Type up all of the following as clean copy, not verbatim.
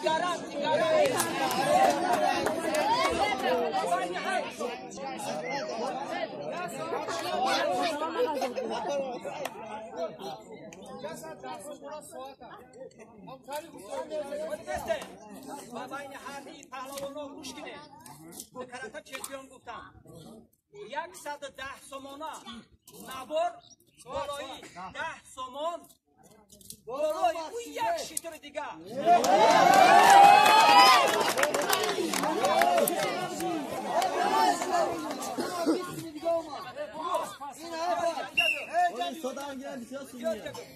Гаранти, гаранти. Чемпион гуфтам 110 сомона набор болои 10 сомон болои ӯ як шитри дига.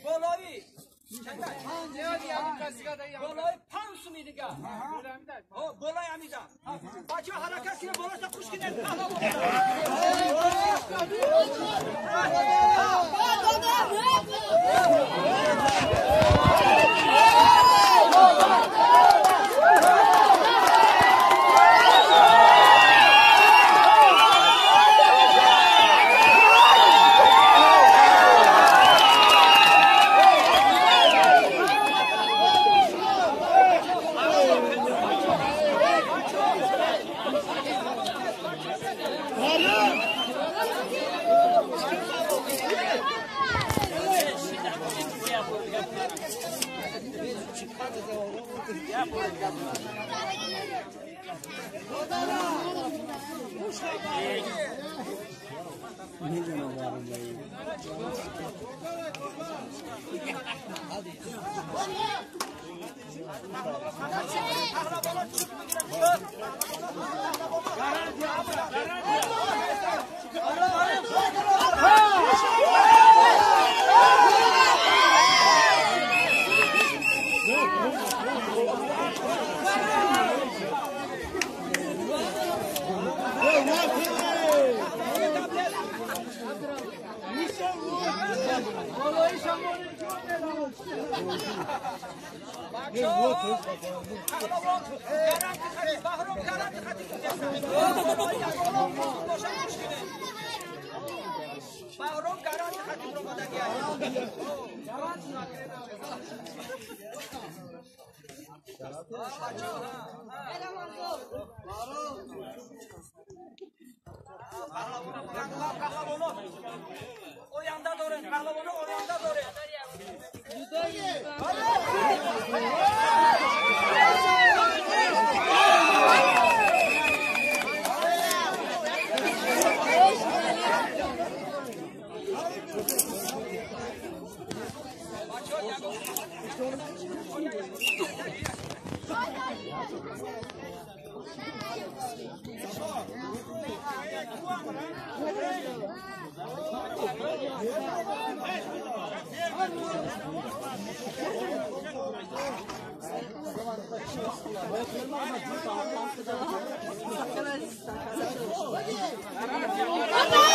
Болои болои 5 суми дига, болои амида. Бачаҳо, ҳаракат кунед, болоша хуш кунед. Баҳром гаранти хатиб ромадаги. Паҳлавоно оянда дорем, паҳлавоно оянда дорем. Baba!